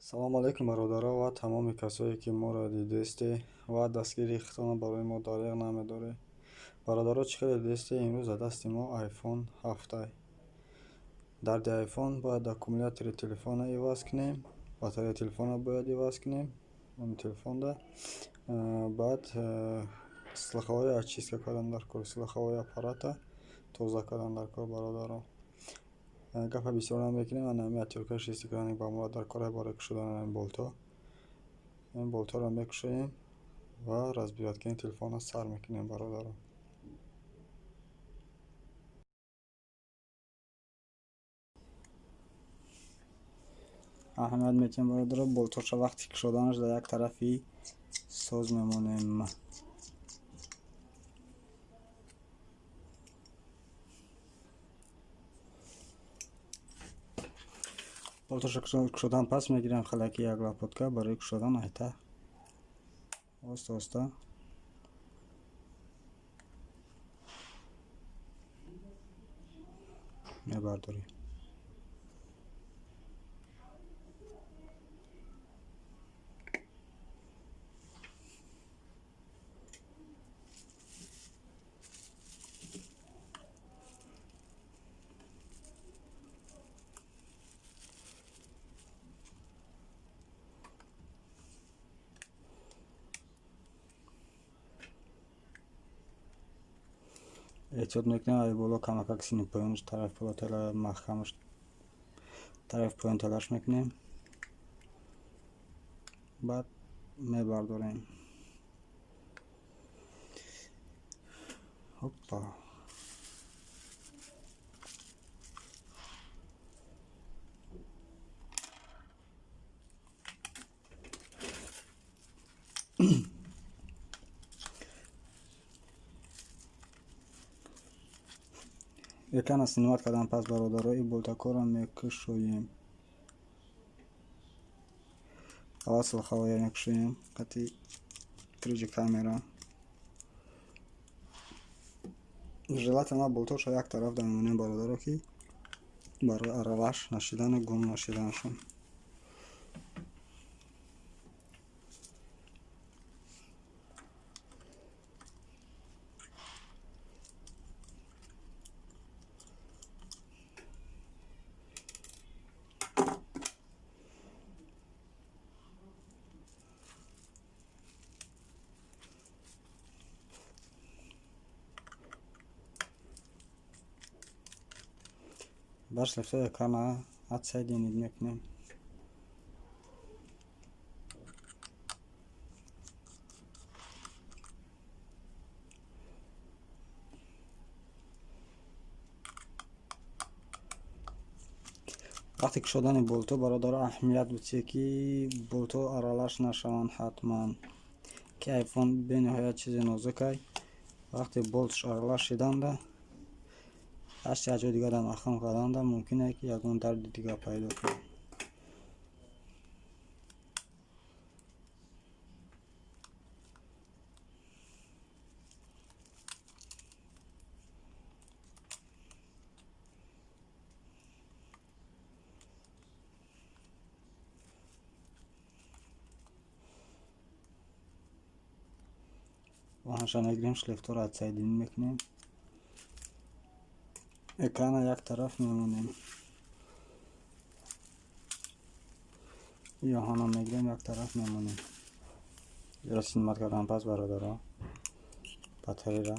Салом алейкум, бародаро ва тамоми касое, ки моро дидесте ва дастгирии худтонро барои мо дареғ намедоред. Бародаро, чӣ хеле дидесте, имрӯз дар дасти мо iPhone 7. Дарди iPhone бояд аккумулятори телефонро иваз кунем, батареяи телефонро бояд иваз кунем, телефонда. Баъд слуховой очистка кардан дар кор, слуховой аппарата тоза кардан дар кор, бародаро. Гапа бисёр намекунем, ана ҳамин отвёрткаи шестигранник ба мо дар кор барои кушодани ҳамин болтҳо. Ин болтҳоро мекушоем ва разбирать кунии телефонро сар мекунем, бародаро. Аҳамият метиҳем, бародаро, болтҳоша вақти кушоданаш дар як тарафи соз мемонем. Болтоша кушодан пас мегирем хелаки як лопатка барои кушодан, айта оста оста мебардорем. Эҳтиёт мекунем, ай боло камакак сини поёнаш тарафи боло тела маҳкамаш тарафи поён талаш мекунем, баъд мебардорем. Ҳоппа. Экрана снимать кардан пас, бародаро, ин болтакҳоро мекушоем. Аввал слуховая мекушоем қати 3G камера. Желательно болтҳоша як тараф мемонем, бародаро, ки барои аралаш нашидану гум нашиданашон. Бар шлифтои экрана отсоединить мекунем. Вақти кушодани болтҳо, бародаро, аҳамият бутие, ки болтҳо аралаш нашаванд ҳатман, ки айфон бениҳоят чизи нозукай. Вақте болтш аралаш шиданда, ҳарчи аз ҷои дигар маҳкам карданда, мумкин е, ки ягон дарди дигар пайдо кунад. Оҳанша мегирем, шлифтҳоро отсоединить мекунем. Экрана як тараф мемонем. И оҳана мегирем, як тараф мемонем. Ира снимать кардан пас, бародаро, батареяра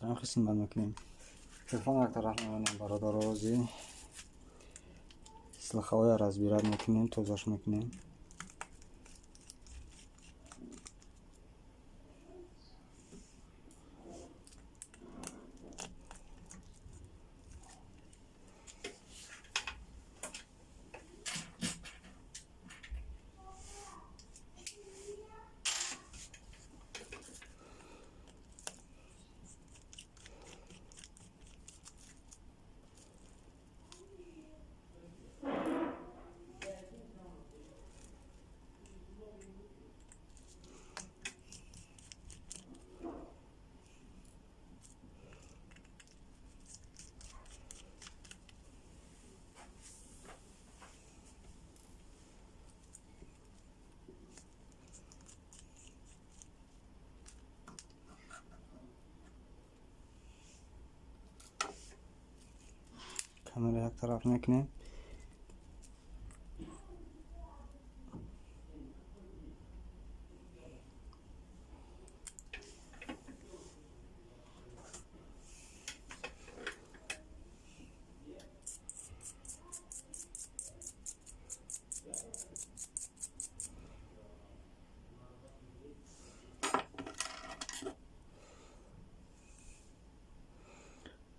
Батареям хел снимать мекунем. Телефон як тараф мемонем, бародаро, ози слуховая разбирать мекунем, тозаш мекунем. Камера як тараф мекунем.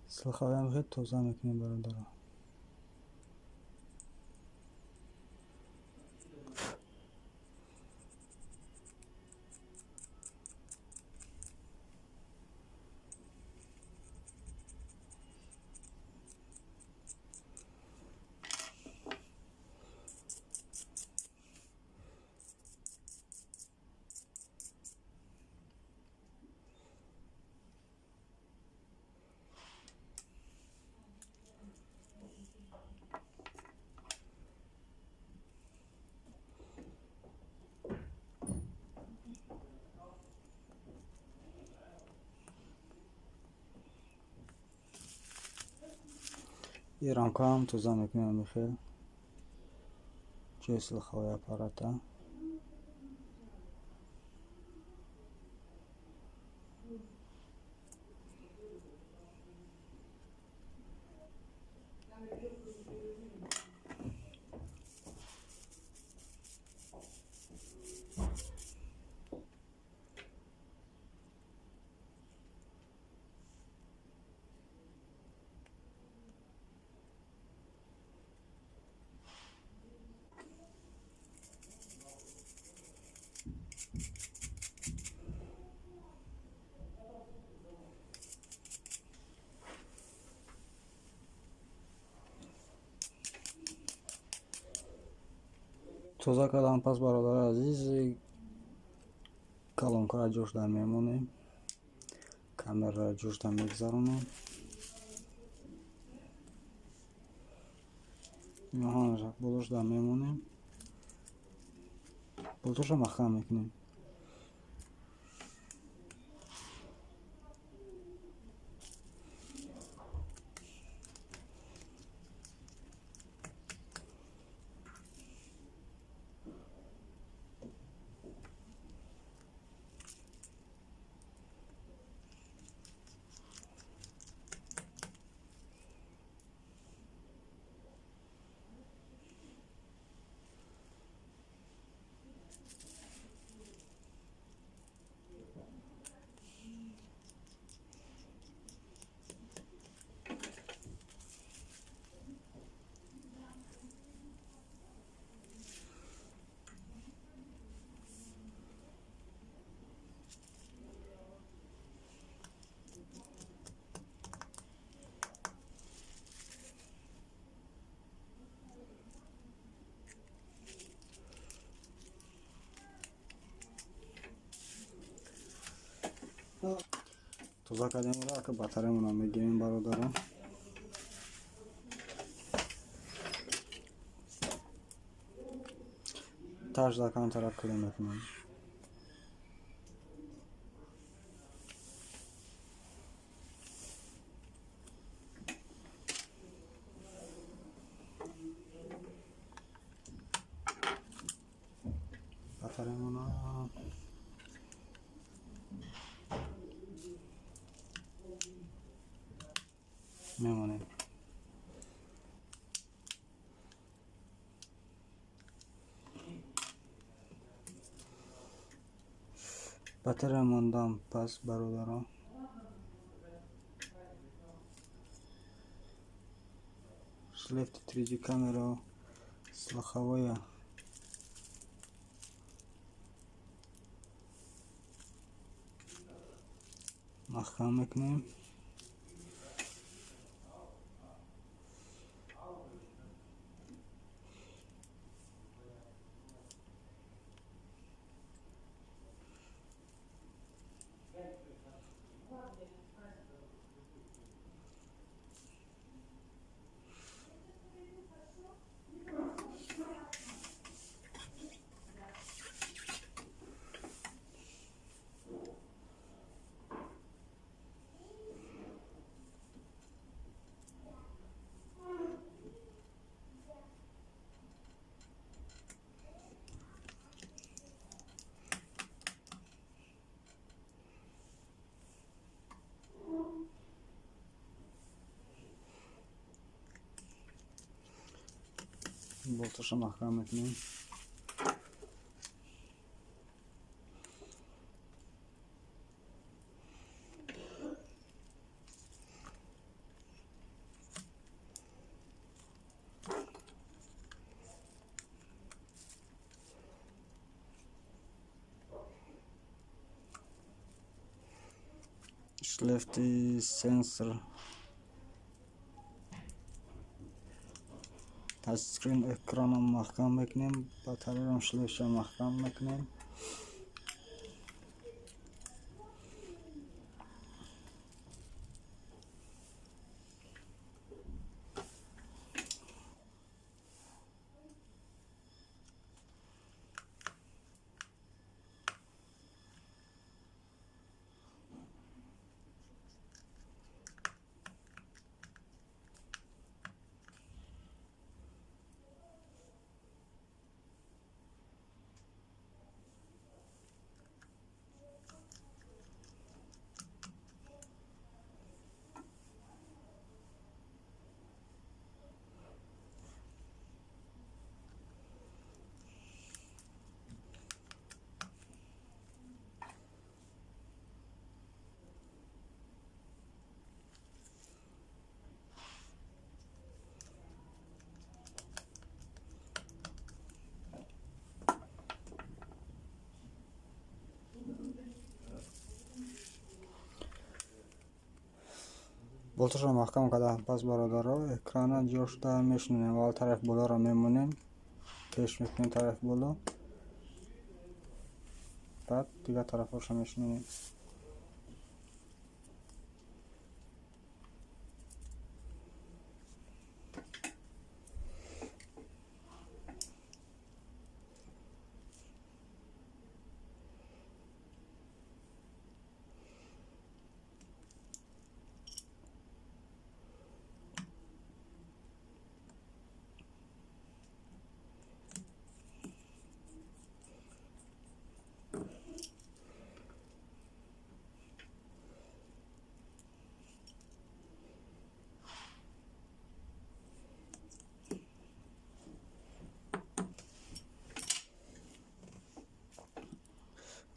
Слуховаям хел тоза мекунем, бародаро. И рамкаам тоза мекунем михел. Ҷои слуховой аппарата. Тоза кардан пас, бародари азиз, колонкаро ҷошда мемонем, камераро ҷошда мегзаронем. Иноҳамаша болошда мемонем, болтоша маҳкам мекунем. Тоза кардем ра, ака батареямонро мегирем, бародарон. Таж дар кадом тараф клей мекунем. Батареямонро Мемонем. Батарея мондам пас, бародарон. Шлефти 3G камера, слуховая маҳкам мекунем. Болташа маҳкам мекунем. Шлефти сенсор, тачскрин экранам маҳкам мекунем, батареярам шлефша маҳкам мекунем. Болташро маҳкам карда пас, бародаро, экрана ҷошта мешунем. Аввал тарафи болоро мемонем, пеш мекунем тарафи боло, баъд дигар тарафҳоша мешунем.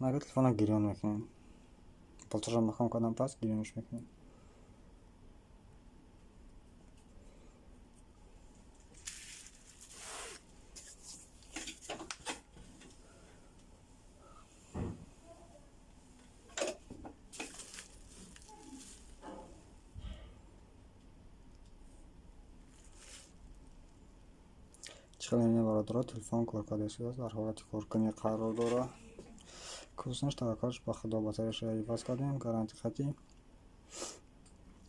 Нага телефона гирён мекунем. Болташро маҳкам кардам пас гирёнш мекунем. Чӣ хеле мебинед, бародаро, телефон кор карда истодааст, дар ҳолати коркунӣ қарор дорад. Куснаш таваккалш ба Худо, батареяшро иваз кардем, гарантия хати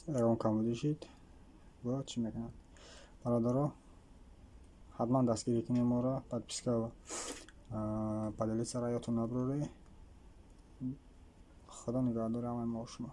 ягон камбудӣ шид ва чӣ мекунад. Бародаро, ҳатман дастгирӣ кунед моро, подписка, поделиться ра ёдтон набуроред. Худо нигаҳдори ҳамаи мо шумо.